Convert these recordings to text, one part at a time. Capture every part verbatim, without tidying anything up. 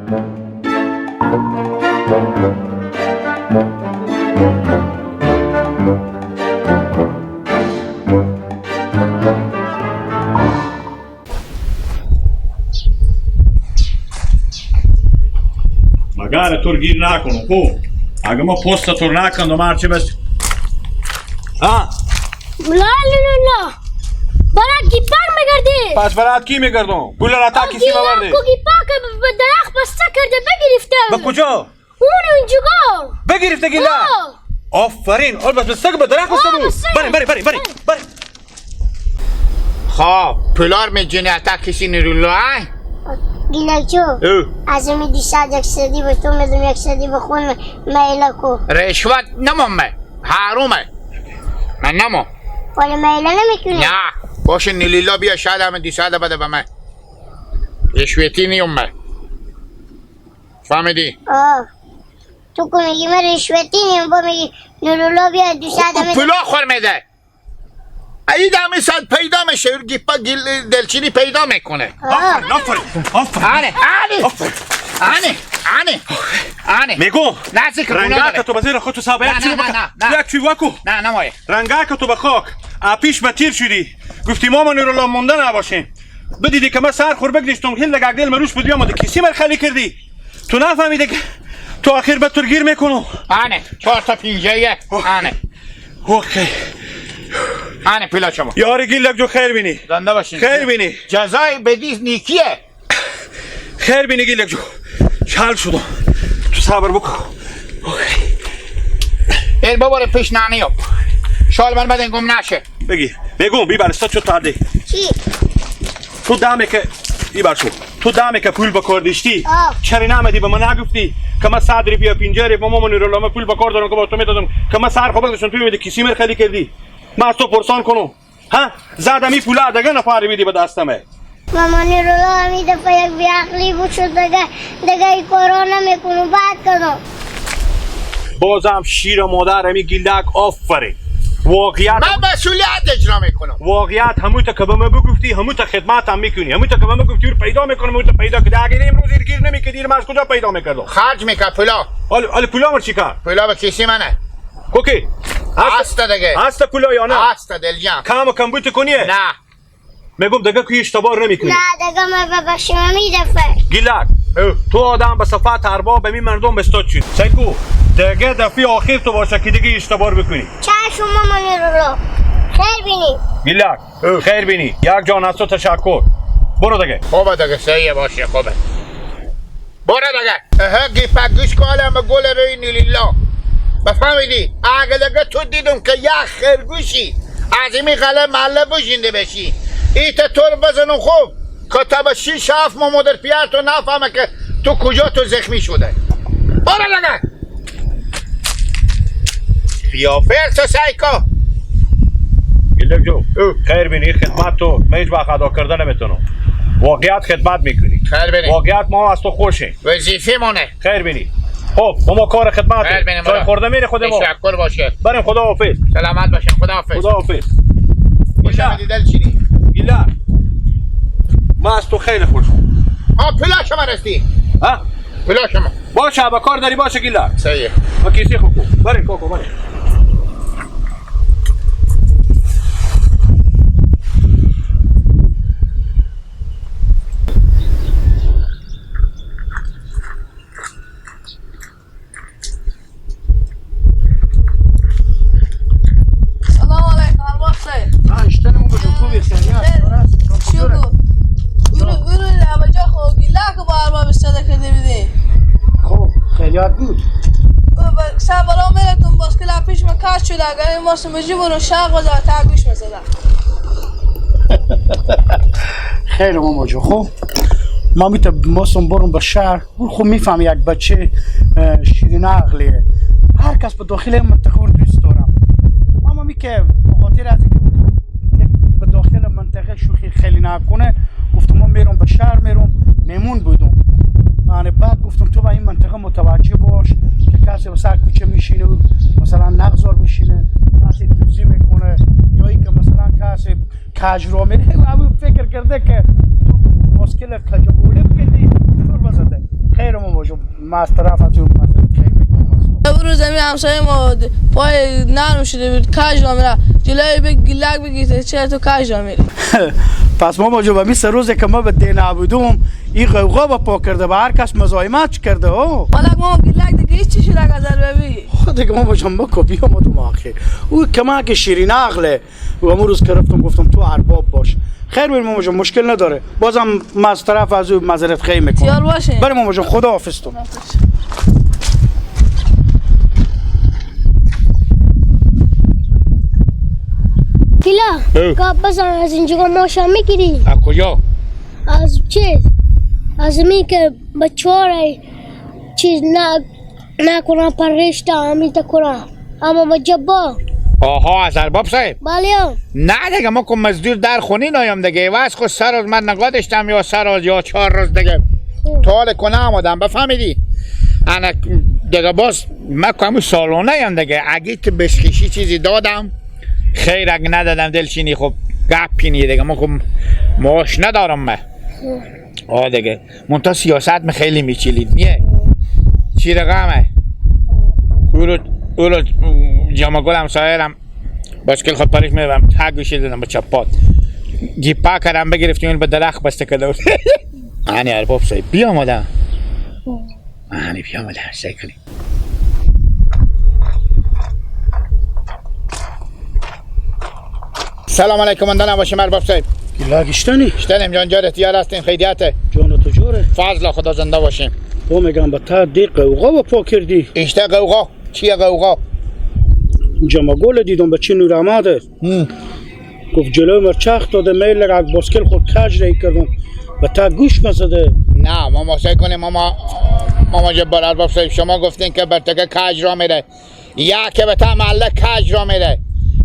مگه اره تور گیر نکنم خو. اگه ما پست تور نکندم، ما هرچی بس. ها. لا لا لا لا. برات کی پاک می‌گردی؟ پس برات کی می‌گردم؟ گل را تا کسی گیلک مبرده. کو کی پاک به درخت بسته کرده بگرفته. به کجا؟ اون اونجوگا. بگرفته گیلک؟ آه. آفرین. اول بس بسته که به درخت بسته آه، بود. بسته. بریم، بریم، بریم، بریم. بریم. خب، پولار می‌جنی اتا کسی نیرولو، ها؟ گیلک جو. او. از امی دویست یکصدی به تو می‌دم، یکصدی به خون میله کو. رشوت نمام من. حرومه. من نمام. ولی میله نمی‌کنی؟ نه. باشه، نیلیلا بیا، شاید همه دویست بده به من. رشوتی نیوم من. فهمیدی؟ آه. تو که می‌گی من رشوتی نیم، با می‌گی نورالله بیا دویست او، او همه پولا خور می‌ده. ای دمی صد پیدا می‌شه، گیپا گیل-، دلچینی پیدا می‌کنه. آه. آفرین، آفرین، آفرین. آره، آره. آفرین. آنه، آنه، آنه. میگو، نزدیک خونه رنگا داره. که تو بزیر خود تو صاحب نه، یک چیز نه، نه، بکن. نه، نه. تو یک چیز بکن. نه، نمایه. رنگا که تو به خاک، اپیش به تیر شدی. گفتی ماما نورالله مونده نباشیم. بدیدی که من سر خور بگریشتم، هیل دگه دل مروش بدی آمده کیسی مر خالی کردی. تو نفهمیده که تو آخر به تور گیر می‌کنم. آنه، چهار تا پینجه یه. اوه. آنه. اوکی. آنه پیلا شما. یاری گیلک جو خیر بینی. زنده باشین. خیر بینی. جزای بدیز نیکیه. خیر بینی گیلک جو. شال شدم. تو صبر بکن. اوکی. این بابا رو پیش نانیو. شال من بدن گم نشه. بگی. بگو، بی بر استا چو تا دی. چی؟ تو دمه که، ای بر شو. تو دمه که پول بکار داشتی. آه. چرا نامدی به من نگفتی که من صد روپیه، پنجاه روپیه، ماما نورالله من پول بکار دارم که با تو میدادم که من سر خو بگذاشتم، تو می‌دی کیسی مر خالی کردی. من از تو پرسان کنم. ها؟ زدمی پولا دگه نفر بیدی به دستمه. ماما نورالله همی دفعه یک بی‌عقلی بشد دگه، دگه ای کارا نمی‌کنم، بعد کدام؟ بازم شیر مادر همی گیلک، آفرین. واقعیت من مسئولیت اجرا می‌کنم. واقعیت همون تا که به من بگفتی، همون تا خدمت هم می‌کنی. همون تا که به من گفتی، او رو پیدا می‌کنم، او رو پیدا کردی. اگر امروز ایر گیر نمی‌کردی، ایر من از کجا پیدا می‌کردم؟ خرج می‌کرد پولا. حالا، حالا پولا مر چی کرد؟ پولا به کیسی منه. کوکی؟ هست؟ هست دگه. هست پولا یا نه؟ هست دل جان. کم و کم بوت کنیه؟ نه. می‌گم دگه که اشتباه نمی‌کنی. نه، دگه من به بشم می‌دفه. گیلک، او. تو آدم به صفت ارباب به می مردم بستاد شد. سیکو، دگه دفعه آخر تو باشه که دیگه اشتباه بکنی. چشم ماما نورالله. خیر بینی. گیلک، او. خیر بینی. یک جان از تو تشکر. برو دگه. خوبه دگه، صحیحه، باشه، خوبه. برو دگه. اهه، گیپک گوش کاله همه گل روی نیلیلا. بفهمیدی؟ اگه دگه تو دیدم که یک خرگوشی از ایمی غله مله بجینده بشی، ای تا تو رو بزنم خوب که تا به شیش هفت ماه مادر پیار تو نفهمه که تو کجا تو زخمی شده. برو دگه. قیافه تو سیکو. گیلک جو، او. خیر بینی، خدمت تو، من هیچ وقت ادا کرده نمی‌تونم. واقعیت خدمت می‌کنی. خیر بینی. واقعیت ما از تو خوشیم. وظیفه مونه. خیر بینی. خب، ما کار خدمت. خیر بینی، چای مرا. خورده می‌ری خود ما. تشکر باشه. بریم، خدا حافظ. سلامت باشین، خدا حافظ. خدا حافظ. خوش گیلک. آمدی دلچینی. گیلک. ما از تو خیلی خوشم. ها، پلا شما رستی. ها؟ پلا شما. باشه، با کار داری، باشه گیلک. صحیح. با کیسی خوب. بریم کاکو، بریم. سلام علیکم، ارواح صاحب. ها، اشتنم بودو، خوبی، خیریت؟ خیر. شکر. اونو، اونو لبجا خو گیلک با ارباب استفاده کرده بیدی. خب، خیریت بود. سر بالا میرتون، باسکل پیش ما کج شده، اگر این ماست مجی برو شهر بازار تا گوش بزده. خیر ماما جو، خب. ما می‌تونم ماستم برم به شهر. او خو می‌فهمه یک بچه، اه، شیرین عقلیه. هر کس به داخل این منطقه او رو دوست دارم. اما می که به خاطر از اینکه به داخل منطقه شوخی خیلی نکنه، گفتم من می‌رم به شهر، می‌رم مهمون بودم. یعنی بعد گفتم تو به این منطقه متوجه باش که کسی به سر کوچه می‌شینه و مثلاً نغزار بشینه، کسی دزدی می‌کنه، یا اینکه مثلاً کسی کج را می‌ره، همون فکر کرده که تو باسکل کج و بوله بکردی، چطور بزده؟ خیر ماما جان، ما از طرف از اون مزرعه خیر می‌کنم. او روز همی همسایه ما پای نرم شده بود، کج را میره. جلوی بگ-، گیلک بگیرته، چرا تو کج را میری؟ پس ماما جان، به می سه روزه که ما به ده نبودم، این غوغا به پا کرده، به هر کس مزاحمت کرده، ها؟ مالک ماما، گیلک دیگه هیچ چی شده، گذر ببی. خود دیگه ماما جان، بکو، بیا ما تو ما آخر. او کمک شیرین عقله. و امروز که رفتم گفتم تو ارباب باش. خیر ببین ماما جان، مشکل نداره. بازم ما از طرف از او معذرت خواهی می‌کنم. بسیار باشه. بله ماما جان، خدا حافظ تو. پیلا، او. گپ بزن، از اینجا ماشه می‌گیری؟ از کجا؟ از چیز، از می که به چهار ای چیز نه نکنم، پرش تا امیت کنم. اما با جبار. آها، از ارباب صاحب؟ بله. نه دیگه، ما که مزدور در خونی نایم دیگه. و از خود سه روز من نگاه داشتم، یا سه روز یا چهار روز دیگه. خب. تا حال کنه آمدم، بفهمیدی؟ انا دیگه باز من که همون سالونه یم دیگه. اگه که بشکشی چیزی دادم، خیر، اگه ندادم دلشینی، خب گپ پینی دیگه. ما که معاش ندارم من. خب. آه دیگه. منتها سیاست می خیلی میچیلید، نیه؟ چی رقمه؟ اولو، اولو جمع گل همسایه رم باشکل خود پرش می‌رم، تا گوشی دادم به چپات. گیپا کردم بگرفتیم، اون به درخت بسته کرده بود. آنی ارباب صاحب، بیامدم. آنی بیامدم، سعی کنیم. سلام علیکم، ماندن باشیم ارباب صاحب. گیلک اشتنی؟ اشتنیم جان، جارت یار هستیم، خیریته؟ جان تو جوره؟ فضل خدا، زنده باشیم. او می‌گم به تا دی قوقا و پا کردی. اشته قوقا؟ چیه قوقا؟ جمع گل دیدم به چی نور آمده. هم. گفت جلو مر چرخ داده، میل رگ باسکل خود کج ری کردم. به تا گوش مزده. نه، ماما سعی کنیم، ماما، ماما جبار ارباب صاحب، شما گفتین که برتکه کج را میره. یا که به تا محله کج را میره،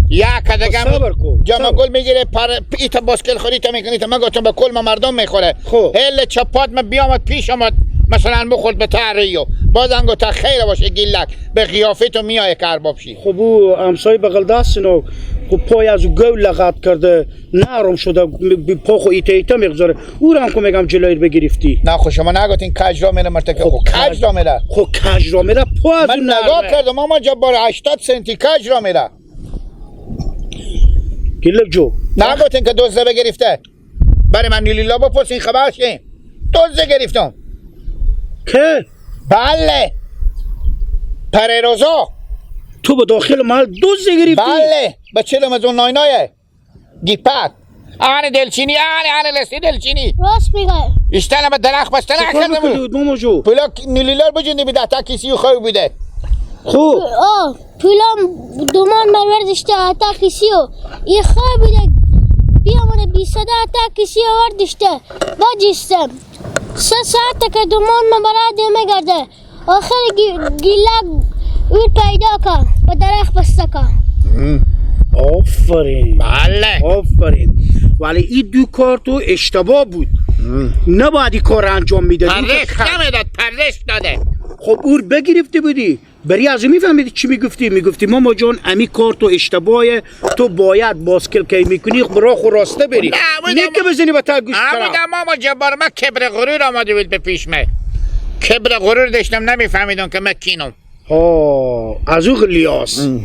یا که دیگه خب صبر کو. جمع گل می‌گیره، پر، ایتا باسکل خوری تا می‌کنی، تا من گفتم به کل ما مردم می‌خوره. خب. هل چپات ما بیامد پیش آمد، مثلاً بخورد به تا ریو. باز انگو تا خیر باشه، گیلک. به قیافه تو میای که ارباب شی. خب او همسایه بغل دست اینا، خب پای از او گو لغت کرده. نرم شده، ب-، ب-، پا خو ایته ایته می‌گذاره. او را هم که می‌گم جلوی رو بگرفتی. نه، خو شما نگفتین کج را میره مرتکه، خو خو کج کج، را میره. خو کج را میره، پا از من اون نگاه نرمه. کردم، ماما جبار، هشتاد سنتی کج را میره. گیلک جو. نگفتین که دزده بگرفته؟ برای من نیلیلا بپرسین، خبر شین. دزده گرفتم. که؟ بله. پریروزا. تو به داخل محل دزده گرفتی؟ بله. به چلم از اون ناینایه. گیپک. آن دلچینی، آن، آن لسی دلچینی. راست میگه. اشتنه به درخت بستنه چه کار کرده بکردی بود. بود، ماما جو؟ پولا نیلیلار بجنده بیده، تا کیسی و خواه بیده. خو. آه، پولا دومان مروردشته، تا کیسی و ای خواه بیده. بیا من بیسده، تا کیسی وردشته. با جیستم. سه ساعته که دومان ما برای دیمه گرده. آخر گی-، گیلک اور پیدا کن و درخت بسته کن. هم. آفرین. بله. آفرین. ولی این دو کار تو اشتباه بود. هم. نباید این کار انجام می‌دادی. پرش نمی‌داد، پرش داده. خب اور بگرفته بودی. بری از این می‌فهمیدی چی می‌گفتی؟ می‌گفتی: «ماما جان، امی کار تو اشتباهه، تو باید باسکل کی می‌کنی، خب راه خو راسته بری.» نه، نه که بزنی به تا گوش اما طرف. ماما جبار، ما کبر غرور آمده بود به پیش من. کبر غرور داشتم، نمی‌فهمیدم که من کینم. ها، از او غلیاس. ام.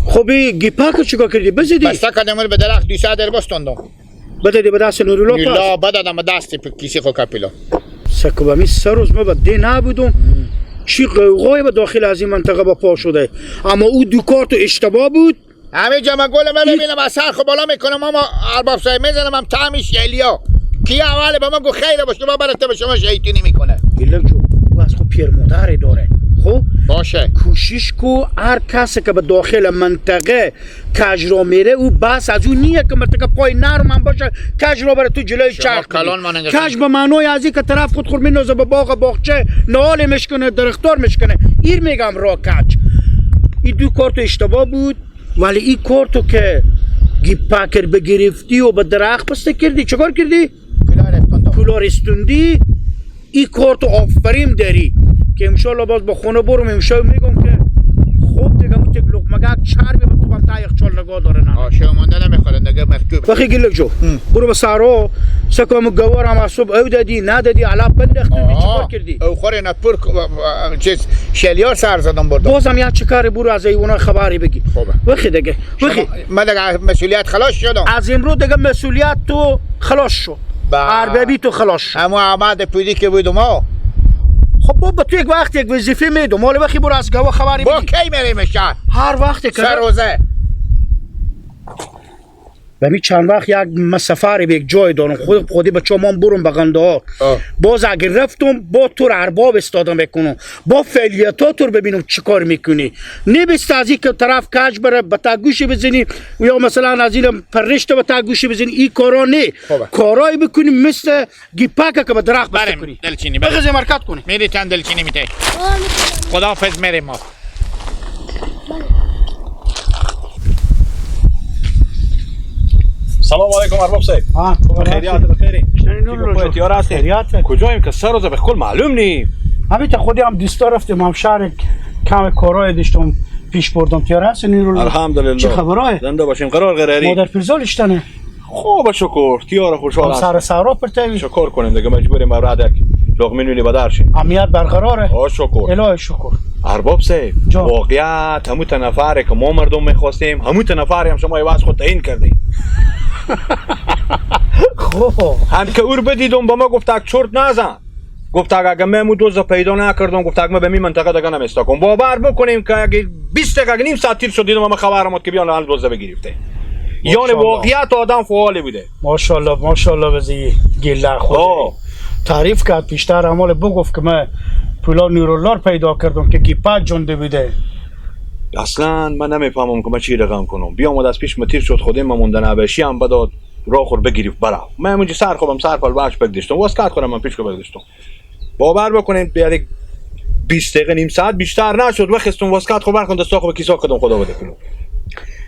خب، ای گیپک چیکار کردی؟ بزدی؟ بسته کردم، به درخت دویست در بستندم. بده دی به دست نورالله پس. نورالله بدادم به دست پ-، کیسی خو کپیلا. سکو به می سه روز ما به ده نبودم. ام. چی غوغای به داخل از این منطقه به پا شده. اما او دو کار تو اشتباه بود. همه جا من گل من ای ببینم، از سر خو بالا می‌کنم، اما ارباب صاحب می‌زنم هم تعمیش یلیا. کی اول به من گو خیر باشه، ما برات به شما شیطونی می‌کنه. گیلک جو، او از خو پیر مادر داره. خب؟ باشه. کوشش کو هر کسی که به داخل منطقه کج را میره، او بس از او نیه که مرتکه پای نرم هم باشه، کج را بره تو جلوی شما چرخ بدی. کلان ماننده کج به معنای از این که طرف خود خور مینازه به باغ باغچه، نهال مشکنه، درختار مشکنه. ایر می‌گم را کج. این دو کار تو اشتباه بود، ولی این کار تو که گیپکر بگرفتی و به درخت بسته کردی، چه کار کردی؟ کلار استوندم. کلار استوندی، ای کار تو آفرین داری که انشالله باز به خونه برم، امشب می‌گم که خوب دیگه، مو تک لقمگک چربی به تو هم تا یخچال نگاه داره نه. آه، شما مانده نمی‌خورن دیگه، مرکوب. بخی گیلک جو. هم. برو به صحرا، سکم گوار هم از صبح او دادی، ندادی، علا پندخت، آها. چیکار کردی؟ او خوره نه پر ک-، چیز، شلیار سر زدم بردم. بازم یا چه کاری، برو از ایونا خبری بگی. خوبه. بخی دیگه. شما، بخی. من دیگه مسئولیت خلاص شدم. از امروز دیگه مسئولیت تو خلاص شد. با. اربابی تو خلاص شد. اما احمد پودی که بودم ها. خب بابا، تو یک وقت یک وظیفه میدم. حالا بخی برو از گوا خبری با بگی. کی می‌ریم شهر؟ هر وقت که سه روزه. و می چند وقت یک من سفر به یک جای دارم. خود، خودی بچه من برم به قندهار. آه. باز اگه رفتم، با تو رو ارباب استاده می‌کنم. با فعالیتات رو ببینم چی کار می‌کنی. نمی‌سته از این که طرف کج بره، به تا گوشی بزنی، و یا مثلاً از این پرشته به تا گوشی بزنی. این کارا نه. خوبه. کارایی بکنی مثل گیپکه که به درخت بسته بریم، کنی. دلچینی، بریم. بخزیم حرکت کنی. میری چند دلچینی می‌ته. خداحافظ، میریم ما. سلام علیکم ارباب صاحب. ها، خیریت، بخیری؟ اشتنی نور چی گپ، روزو. تیار هستی؟ خیریت. کجاییم که سه روزه به کل معلوم نی؟ همین تا خودی هم دیستا رفتیم، هم شهر کم کارهای داشتم پیش بردم. تیار هستی نور روزو؟ الحمدلله. چی خبرای؟ زنده باشیم. قرار قراری؟ مادر پیرزال اشتنه. خوب، شکر. تیار خوشحال هم است. سر سهرا پرتوی. شکر کنیم دیگه، مجبوریم بعد یک لقمه نونی به در شیم. امنیت برقراره؟ آه، شکر. الهی شکر. ارباب صاحب، جان. واقعیت همون نفره که ما مردم می‌خواستیم، همون نفری هم شما عوض خود تعیین کردیم. خوب. هم که اور بدیدم، به ما گفت: «اک چرت نزن.» گفت: «اگه، اگه من امو دزد پیدا نکردم»، گفت: «اگه من به می منطقه دیگه نمیسته کنم.» باور بکنیم که اگه بیست دقیقه، نیم ساعت تیر شد، دیدم همه خبر آمد که بیان الان دزد بگرفته. یعنی ماشاءالله. واقعیت آدم فعالی بوده. ماشاءالله، ماشاءالله. وزی گله خود آه. تعریف کرد، پیشتر اعمال بگفت که من پولا نورالله رو پیدا کردم که گیپک جنده بوده. اصلاً من نمیفهمم که من چی رقم کنم. بیامد از پیش متیر شد، خودی من مونده نبشی هم بداد، راه خور بگیرفت برا. من همونجی سر خوبم، سر پل بهش بگدشتم. واسکت خورم من پیش که بگدشتم. باور بکنین، یعنی بیست دقیقه، نیم ساعت بیشتر نشد، وخستم واسکت خو برکن دستا خو به کیسا کدم خدا بده کنم.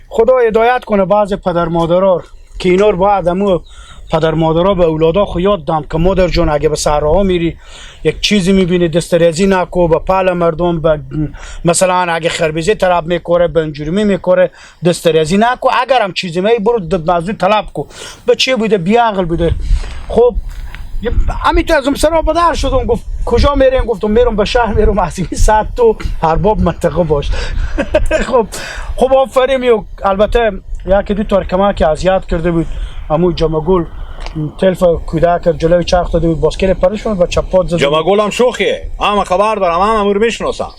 خدا هدایت کنه بعض پدر مادرار که اینا رو باید همو پدر مادرها به اولادا خو یاد دم که مادر جان، اگه به صحراها میری، یک چیزی می‌بینی، دست دریازی نکو، به پهل مردم، به، مثلاً اگه خربزه طلب می‌کنه، بنجورمی می‌کنه، دست دریازی نکو، اگر هم چیزی می برو د-، از او طلب کو. به چی بوده؟ بی‌عقل بوده. خب، همینطور از اون سرا به در شدم، گفت: «کجا میرین؟» گفتم: «میرم به شهر، میرم از این ساعت تو ارباب منطقه باش.» خب، خب، آفرین. یو، البته یکی دو تار کمک اذیت کرده بود. همو جمع‌گل تلف کودک جلوی چرخ داده بود، باسکل پرش بود و چپات زده بود. جمع‌گل هم شوخیه، همه خبر دارم، همه امور می‌شناسم.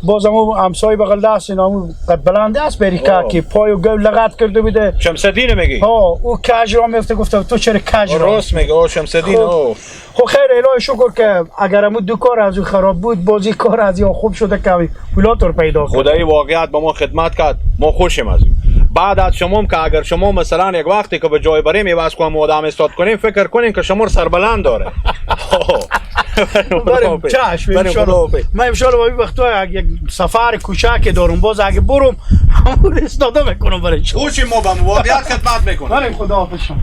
باز همو همسایه بغل دست اینا، همو قد بلند است، بریکه آه. که پای و گل لغت کرده بوده. شمس‌الدین میگی؟ ها، او کج را میفته، گفته: «تو چرا کج را؟» راست میگه، آه، شمس‌الدین، خب. آه. خب خیر، الهی شکر که اگر همو دو کار از او خراب بود، بازی کار از یا خوب شده که همین پولات رو پیدا کرد. خدایی واقعیت به ما خدمت کرد، ما خوشیم از او. بعد از شما هم که اگر شما مثلاً یک وقتی که به جای بریم، عوض کنم آدم استاد کنیم، فکر کنیم که شما رو سربلند داره. بریم، چشم، بریم، انشالله. خدا حافظ. من انشالله با این وقتا یک، یک سفر کوچک دارم، باز اگه برم، همون استاده می‌کنم برای شما. خوشیم ما به واقعیت خدمت می‌کنیم. بریم، خدا حافظ شما.